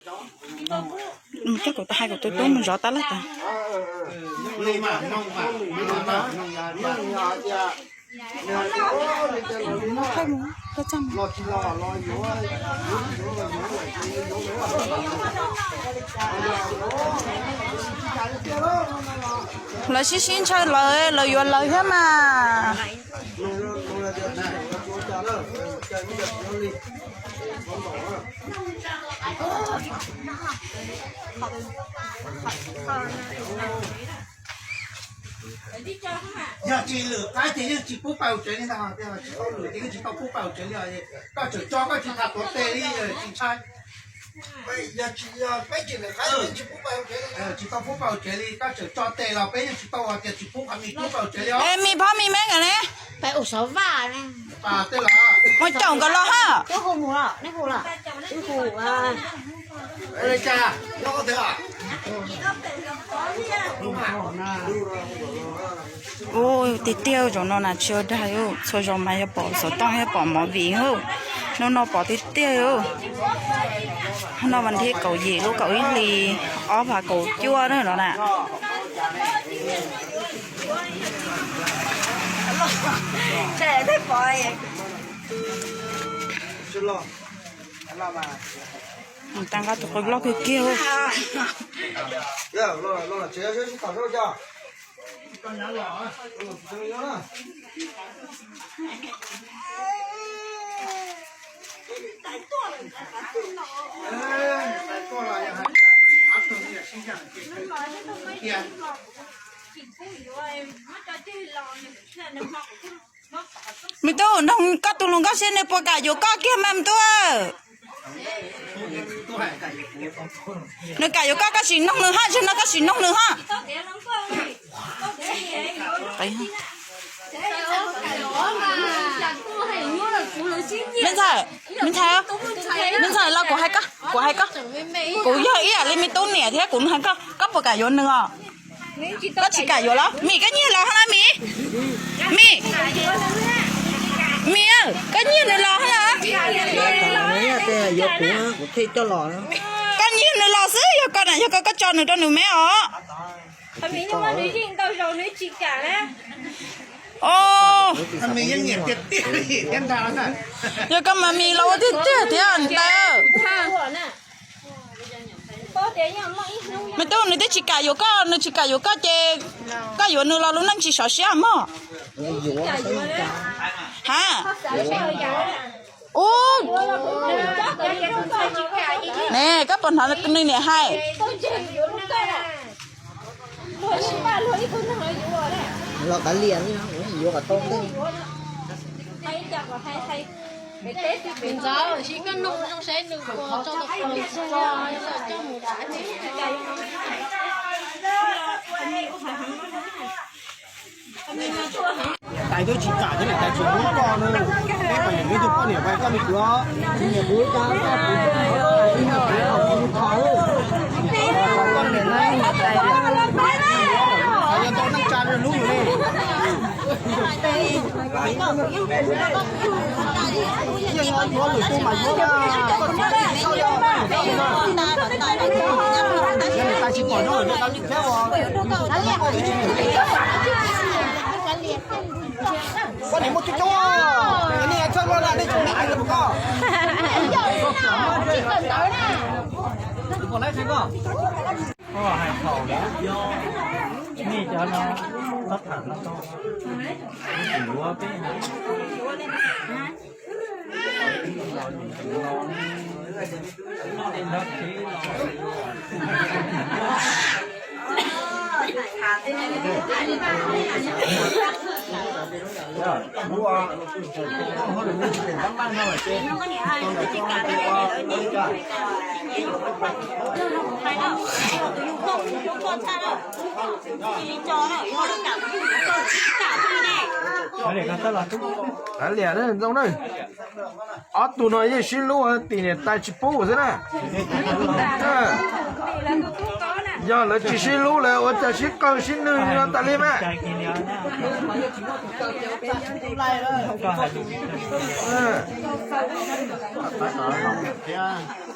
Mus coj kuv tus, hais kuv tus tub mus zov tab laj tas. Lawv sib sib ntshaw lawv, lawv yuav lawv thiab mas. Yog tsis lwm qaib ces yeej tsis pub pais hauv tsev li ntag, tsis tau lwm ces yeej tsis tau pub pais hauv tsev li. Koj tseem tso koj tsis tham tuav tes li tsis ntshai. Tsis tau pub pais hauv tsev li, koj tseem tso tes los peb yeej tsis tau hais tias tsis pub qhov mis pub pais hauv tsev li os. Mis phob mis me nkawd ne? Mus caum nkawd los ha. Ua tiag tiag, zaum no na tsis ua dag, txhua zaus mas yog pom xov tooj yog pom movie, hnub no pom tiag tiag. Hnub no vas thib kaum yim lub kaum ib hlis ob phav kaum cuaj na no na. Mus tag nqa tus qws loj kiag kiag. Me tub, nug koj tus hluas nkauj seb nws puas kam yuav koj kiag mas me tub. Nws kam yuav koj, koj sim noog nws hab, zaum no koj sim noog nws hab. Me ntxhais, me ntxhais, me ntxhais los kuv hais koj, kuv hais koj, kuv yog ib yam li me tub niam thiab kuv hais koj, koj puas kam yuav nws os? Koj tsis kam yuav los? Mim, koj nyiag los hab na Mim. Mim, Mim, koj nyiag nws los hab na. Koj nyiag nws los xwb, yog koj na, yog koj, koj tso nws rau nws me os. Yog koj mas Mim los ua tiag tiag thiab ntag. Me tub, nws twb tsis kam yuav koj, nws tsis kam yuav koj ces koj yuav nws los lub neej tsis sov siab mog. Ha? Ub, ne koj puas hnov nws niam hais? Los kav liam, yuav kom tau ntej. Ntxawm, sib koj noog zoo saib nws puas tso tau plaws txog coj mus dam. Niam tais twb tsis kam thiab, niam tais tsis hlub koj na. Peb pais yuav ib tug poj niam pais koj me kwv os. Koj niam na, yog tau neej tsa hlub yus li. Yeej yuav lwm tus mas yuav, koj tsis pom zoo lawm, tsis pom zoo lawm. Koj niam muaj coob coob, nej txhawj luaj na, nej tsis niam hais rau koj. Koj hais thaum nej cov no txhob tham no, yuav peb hais. Kav liam zoo na. Ob tug no yeej sib hlub, tim niam tais tsis pub xwb na. Yog lawv tsis sib hlub lawv ua cas sib qawg sib nwg li no tas li mas.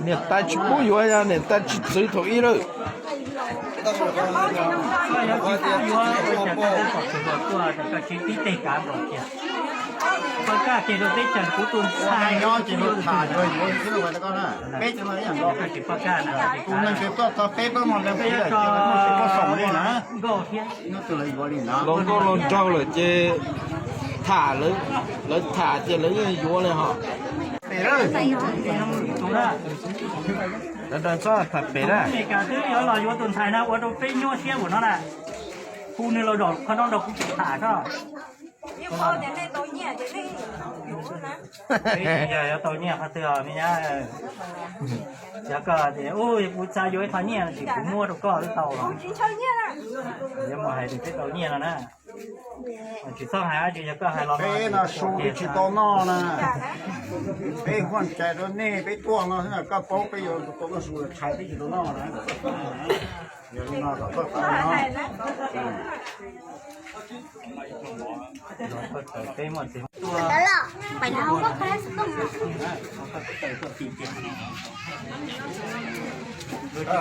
Niam tais tsis pub yuav, yog niam tais tsis txwv thaum ub lawm. Los nkauj los nraug lawm ces tham, lawv tham ces lawv yeej yuav li hos. Lawv dag txhob tham pem na. Twb yuav los yuav tus ntxhais no ua rau peb nyuaj siab ua no na. Hu nws los zaum qhov no nrog kuv tham koj. Yog yuav tau nyiaj qhov twg os me nyab? Yog koj tias kuv xav yuav ib qho nyiaj no ces kuv muab rau koj twb tau los. Yuav mus hais tias peb tau nyiaj no na. Tsis txhob hais dab tsi, yog koj hais los no su tsis tau noj na. Peb huaj cai rau nej, peb tuaj no xwb, koj paub peb yuav tau noj su los tshais peb tsis tau noj na. Yog li no kom koj tau no.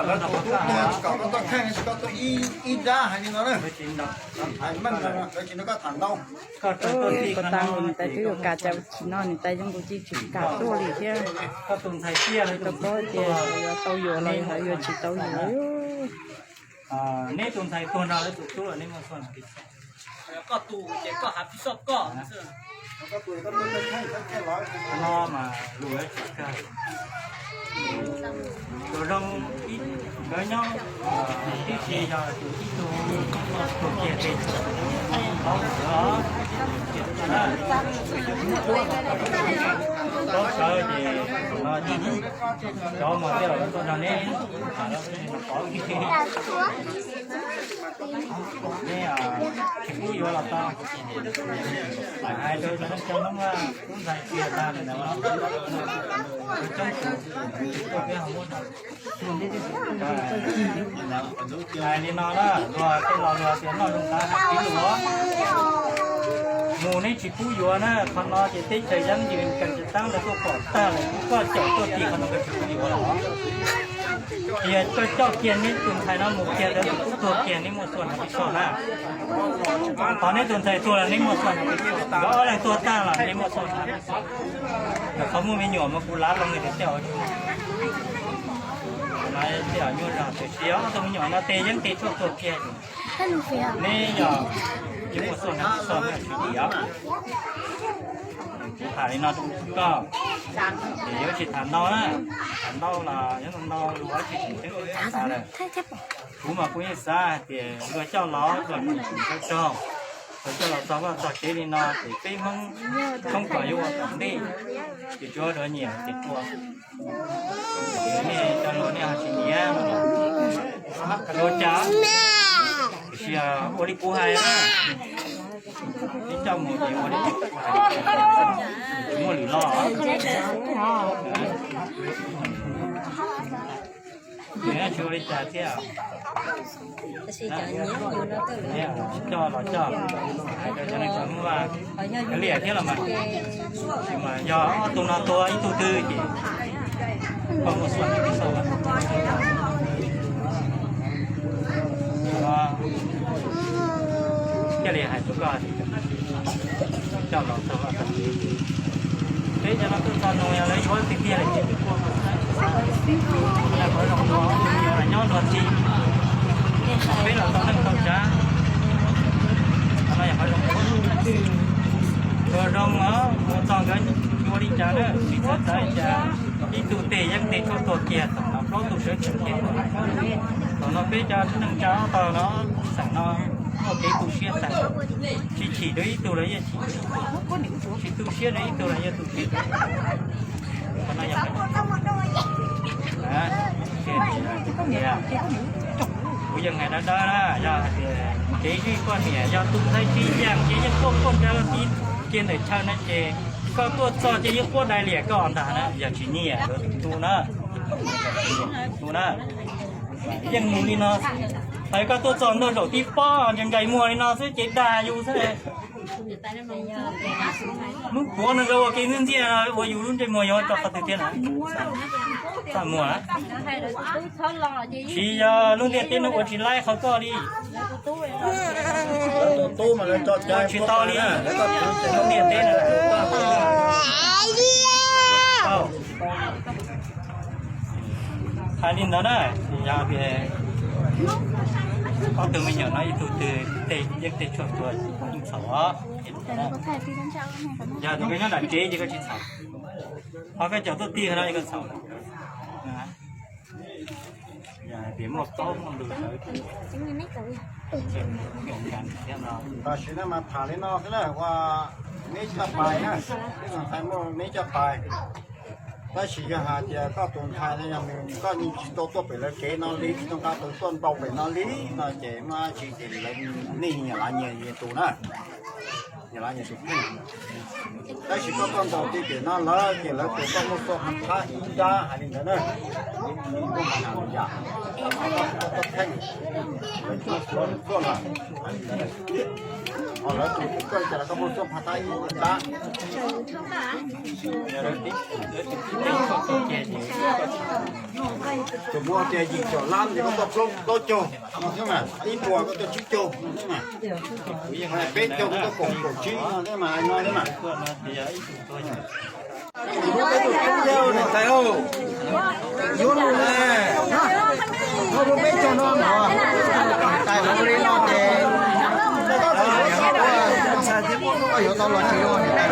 Lawv tus tub tuag tsis kom koj tuaj kheej, tsis kom tuaj ib nrab hais li no na. Hais meej no, lawv tsis nrog koj tham ntau. Koj tas nkaus niam tais twb yuav kam cas tsis noj, niam tais yeej nkaus tsis kam tuaj li thiab. Tsis tau paub tias yuav tau yuav los yuav tsis tau yuav. Neb tus ntxhais tuag no lawv tus tub los neb muaj xua hnav pis xoj? Koj tus ces koj hnav pis xoj koj xwb. No mas lus tsis kawg. Tus zoo nkawd nyob tib si yog tus ib tug tuag kiag ces tau sawv ces no cov mas tej los tuaj nrog neb tham los pov neb tsis pub yuav los tau. Hais rau cov neej tsa Hmoob, tub ntxhais tiag tag li ntawd, coob tus tuaj peb ho muab hais li no na, luag tej laus luag tias noj zoo tav hais txiv lus. Mus neb tsis pub yuav na, qhov no ces teb chaws yeeb yws kas tas taab lawv tuaj pom tag lawm, koj caum tuaj tim qhov no koj tsis pub yuav lawm. Tias koj coj kiag neb tus ntxhais no mus kiag rau tus tub tuag kiag neb muaj xua hnav pis xoj na. Qhov neb tus ntxhais tuag los neb muaj xua hnav pis xoj, nkawd ob leeg tuag tag los neb muaj xua hnav pis xoj. Lawv qhov muaj me nyuam mas kuv lav loo li tias tej, tej nyuaj zog tiam sis ob tug me nyuam no tes yeeb tes tshuaj tuag kiag. Neb yog ib muaj xua hnav pis xoj na tsis dim os. Kuv tham li no rau koj, ces yuav tsis tham ntau na, tham ntau los yuav ntau lus tsis tseem ceeb tas lawm. Kuv mas kuv yeej xav hais tias luag coj los luag tseem tseem tsaug tsaug, luag coj los txog vaj txog tsev li no ces peb Hmoob thoob plaws yuav ua tom ntej, ces tsuav rov nyiam ces tua. Nej cov hluas nej ho tsis nyiam, ua cas? Tiam sis ua li kuv hais na, ib coj mus ces ua li kuv hais, tsis muaj lwm los. Ces tsis ua li cas thiab. Coj los coj, hais rau cov neeg tsa Hmoob vaj liam thiab los mas, tsis mas yog ob tug no tua ib tug twg ces koj muaj xua hnav pis xoj. Thiaj li hais rau koj, coj los txog vaj txog tsev. Peb cov no tuaj txog nug yog lawv yuav tiag tiag lawm ces twb tua mus xwb. Qhov zoo ua, yog los nyob luag txij, peb los tau neej tau tsav, qhov no yog qhov zoo ua. Luag zoo os, mus txog nkawd tsis ua li cas na, tsis txawv txawv li cas. Ib tug tes yeeb tes tshuaj tuag kiag, thaum no plaub tug sawv tsees kiag. Thaum no peb cov neej tsa ob tog no, xeem no muaj kev tu siab tag, tsis chim rau ib tug los yeej chim, tsis tu siab rau ib tug los yeej tu siab. Qhov no yog, kuv yeej hais dawb dawb na, yog hais tias kev zij poj niam yog tus ntxhais tsis yeem ces yeej quaj quaj nrov los tib kiag ntawm chaw na ces koj tuaj txog ces yeej quaj dai liam koj ntag na, yog tsis nyiam tus na, tus na. Yeej mus li no, hais koj tuaj txog ntua zaum tib pob ntsais ntsais muag li no xwb ces dag yus xwb. Hnub puav no nkawd ua kev ntxhiab ntxiag ua yus lub ntsej muag yuav rau qhov twg thiab na? Txaj muag. Tsis yog lub ntiaj teb no ua tsis laib qhov koj li. Ua tsis tau li lub ntiaj teb no. Hais li ntawd na, yog tias ob tug me nyuam no ib tug twg tej yeeb tej tshuaj tuag yeej txhaum os. Yog tus koj nyob nram tsev ces koj tsis txhaum, ho koj cov tuaj tig no ces koj txhaum. Yog hais tias muaj plaub muaj ntug ntawd, tam sim no mas tham li no xwb na, ua neb coj pais na, neb coj pais. Tab sis yog hais tias koj tus ntxhais no yog nws, koj yeej tsis tau tuaj pem lawv kev no li, tsis tau nqa tus tuaj nrau pem no li no ces muaj dab tsi ces lawv, nej nyias lav nyias tus na, nyias lav nyias tus pheej. Tab sis koj tuaj ntaus tib pem no lawv ces lawv tus koj muaj txoj hmoo thab ib nrab hais li ntawd na. Koj mas hais yam koj pheej, lawv tuaj tuaj lawm, ho lawv tus koj cas los koj muaj txoj hmoo thab ib nrab. Tus muaj tias yim caum lab ces koj tuaj plaub caug, ib puas koj tuaj tsib caug, peb caug koj tuaj kaum kaum tsib no thiab mas no thiab mas. Niam tais, yuav lus ne, koj muaj peb caug no mas, tais hauv li no ces, koj yuav tau los tsis los niam tais,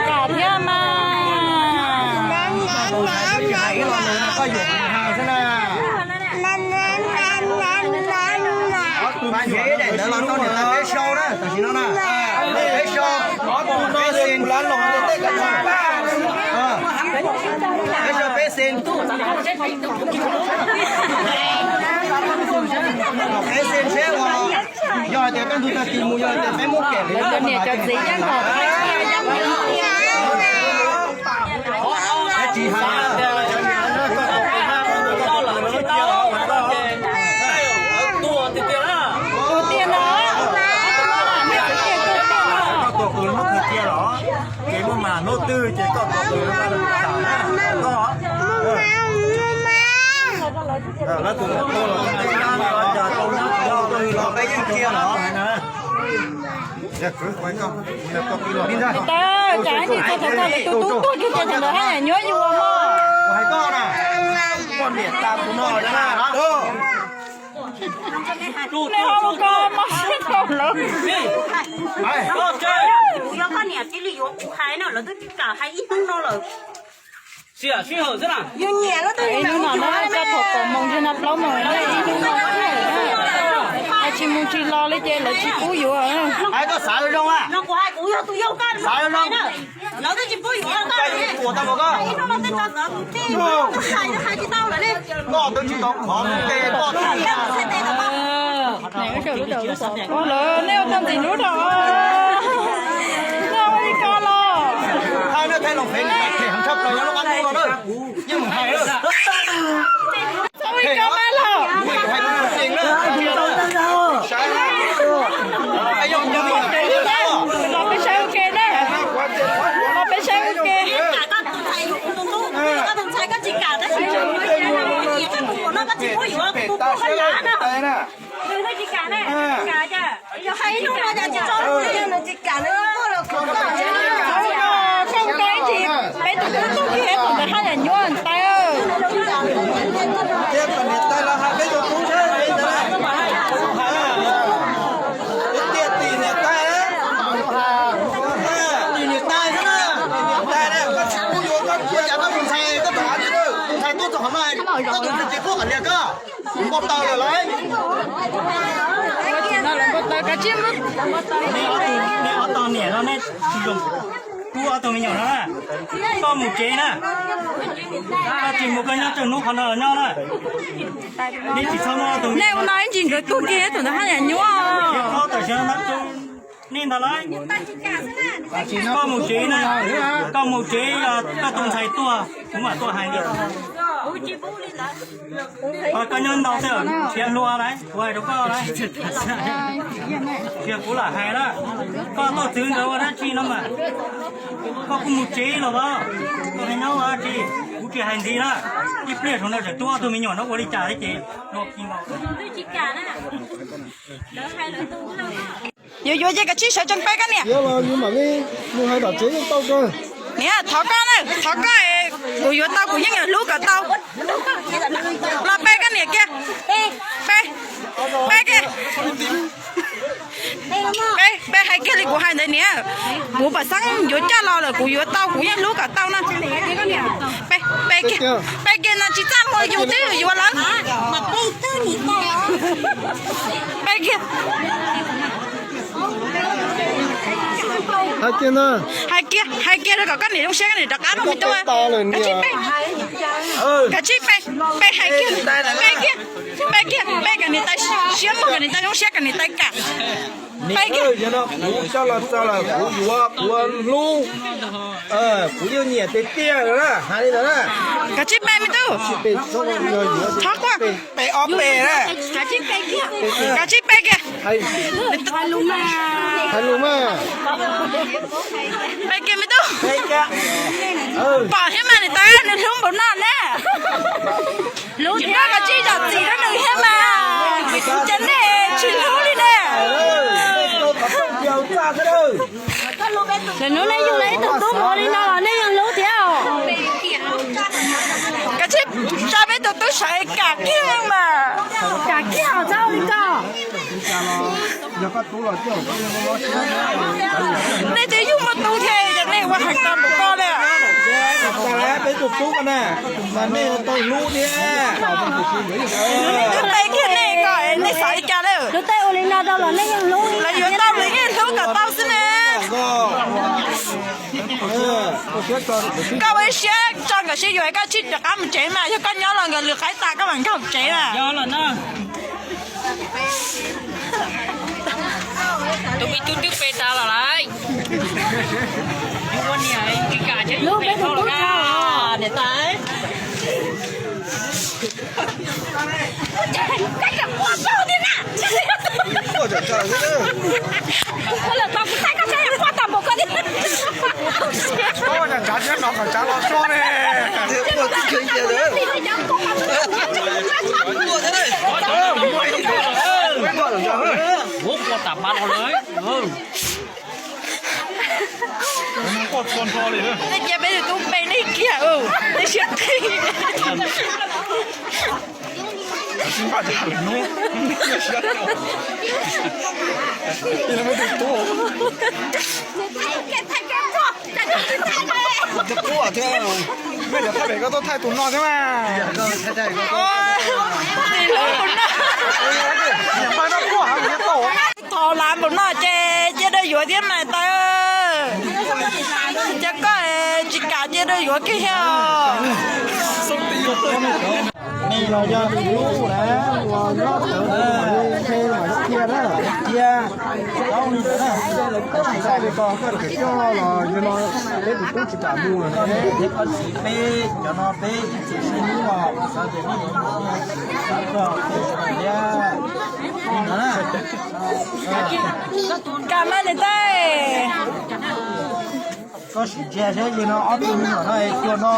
kam thiab mas. Hais ib los nws koj yuam hais xwb na. Mas nrhiav ib daim ntawd los rau niam tais peb sau na, tam sim no na. Peb sau, peb xees. Peb sau peb xees. Peb xees seb uas yog hais tias kaj ntug tag kis mus yog tias peb muab kem li niam cov txiv nyob nkaus. Tsis hais tias tus tiag no, koj tuaj qw hnub twg tiag los? Ces muaj mas hnub twg ces koj tuaj qw no, koj, lawv tus tuaj los, los peb yeej tiag los na. Niam tais, cas ib ntsis txog thaum koj lawv tus tub tuag kiag ces lawv haj yam nyuaj yus mog. Hais koj na, koj niam tas tus no na. Neb ho ua koj mob siab rau lawv. Kuv yog koj niam cia li yuav kuv hais no, lawv twb kam hais ib hnub no lawm. Ib hnub no na, txog thaum kaum moos ntawm no plaub moos na, ib hnub no, hais tsis mus tsis los li ces lawv tsis pub yuav. Hais koj xav zoo a, xav zoo. Koj twb tsis tau qhov mus tes koj. Ua lawm, nej ua tau ntxim hlub rau, nej ua li ko los. Hais no thaij loo fev nws phem heev tshaj plaws nyob lub qab ntuj no na. Yeej mus hais lawm. Txhob ua li ko mas los. Los peb saib ua ke na. Los peb saib ua ke. Koj ib ntsis, peb tus tub tuag kiag thaum ntawd haj yam nyuaj tais. Tus ntxhais tuaj txog qhov no, koj tus ntxhais ces tuaj qhov lias koj. Npau taws lawm lauj. Neb ob tog niam no neb tsis zoo, kuv ob tug me nyuam no na, koj mus tsev na, koj tsis mus koj nyob tsawg hnub qhov no los nyob na. Neb tsis txhob muab ob tug me nyuam no ib ntsis nkawd tuag kiag thaum ntawd haj yam nyuaj. Tsis txhob tam sim no Nej ntag lauj. Koj mus tsev na, koj mus tsev, koj tus ntxhais tuaj kuv mam tuaj hais li. Koj nyob ntau xwb, siav hluas lauj, kuv hais rau koj lauj. Tsis yog kuv lam hais na, koj tuaj txwv nkawd ua dab tsi no mas. Koj kuj mus tsev los as, koj nyob ua dab tsi, kuv tsis hais ntxiv na. Ib pliag saum no tseem tuaj ob tug me nyuam no ua li cas thiab ces no. Yuav yuav ces kav tsij sawv tsees pe koj niam. Niam, thov koj na, thov koj, kuv yuav tau kuv yeej yuav hlub kom tau. Los pe koj niam kiag. Pe, pe kiag. Pe, pe hais kiag li kuv hais ntawd niam. Kuv pam xeeb yuav coj los lawm kuv yuav tau kuv yeej hlub kom tau na. Pe, pe kiag, pe kiag no tsis txaj muag yus twb yuav lawm. Pe kiag. Hais kiag, hais kiag rau kom koj niam zoo siab koj niam rov qab rau me tub. Kav tsij pe, kav tsij pe, pe hais kiag, pe kiag, pe kiag, pe kom niam tais siab mog, kom niam tais zoo siab, kom niam tais kam. Pe kiag. Kuv coj los txog lawm kuv yuav, kuv hlub, kuv yeej nyiam tiag tiag na, hais li ntawd na. Kav tsij pe me tub. Thov kuj pe ob pe na. Kav tsij pe kiag. Hais lus mas. Pe kiag me tub. Pom thiab mas niam tais, nws hlub npaum no na. Hlub thiab, koj tsis zam txim rau nws thiab mas. Ces nej tsis hlub li ne. Lawv hnub nej yug tau ib tug tub npaum li no los nej yeej hlub thiab. Kav tsij tso peb tus tub sawv kam kiag mas. Kam kiag txhob ua li ko. Nej twb yug muaj tub thiab ces nej ua heev tau npaum ko li. Peb tus tub ko na, mas nej tau hlub thiab. Pe kiag nej ko, nej xav li cas lawm? Lawv yuav tau lawv yeej hlub kom tau xwb ne. Koj ua ib siab tso nkawd sib yuav, koj tsij rov qab mus tsev mas, yog koj nyob los nkawd lwm qaib tas koj mam nkag mus tsev na. Tus me tub twb pe tas los lawm. Ua niam tsis kam thiab, niam tais. Koj tseem quaj tau thiab na. Koj lawm tau kuv thaij koj saib quaj tau npaum koj thiab. Koj tseem tsav thiab no kom tsav los soj ne. Quaj tam pa no lawm. Quaj txhua nrho li. Nej cia peb tus tub pe nej kiag, nej siab qhib. Tsis npaj tas lawm hnub. Ib leeg muaj tus tub. Tus tub thiab, nej cov thaij pem koj tuaj thaij tus no thiab mas. Tus no. Niam npaj no kuj hais tias tau. Thaum lam npaum no ces cia dawb yuav thiab mas tau. Cov koj tsis kam cia dawb yuav kiag thiab. Nej los yog tus hlub na, uas nyob txawv ntawd mas cia na, cia. Tau li ntawd na, tsis tau li ko koj tseem coj los yog no, peb tus tub tsis kam mus lawm. Peb cov no peb ib txwm sib hlub os, xav tias nej yuav mus xav txog peb sawv daws thiab. Li ntawd na. Kam mas niam tais. Koj sim ntsia saib li no ob tug me nyuam no es cuag no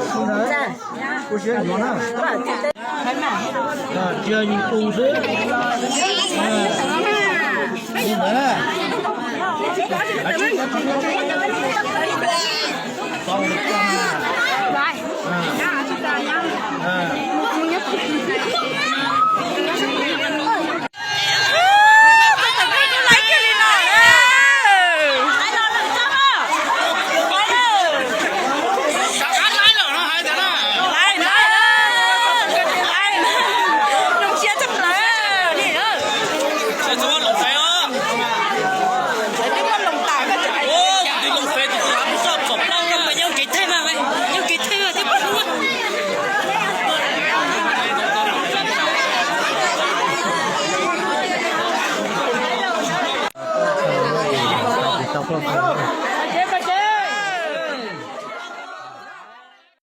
xwb na. Kuv siab yuav na. Tsis yog yus tus xwb. Li ntawd na. Tau li koj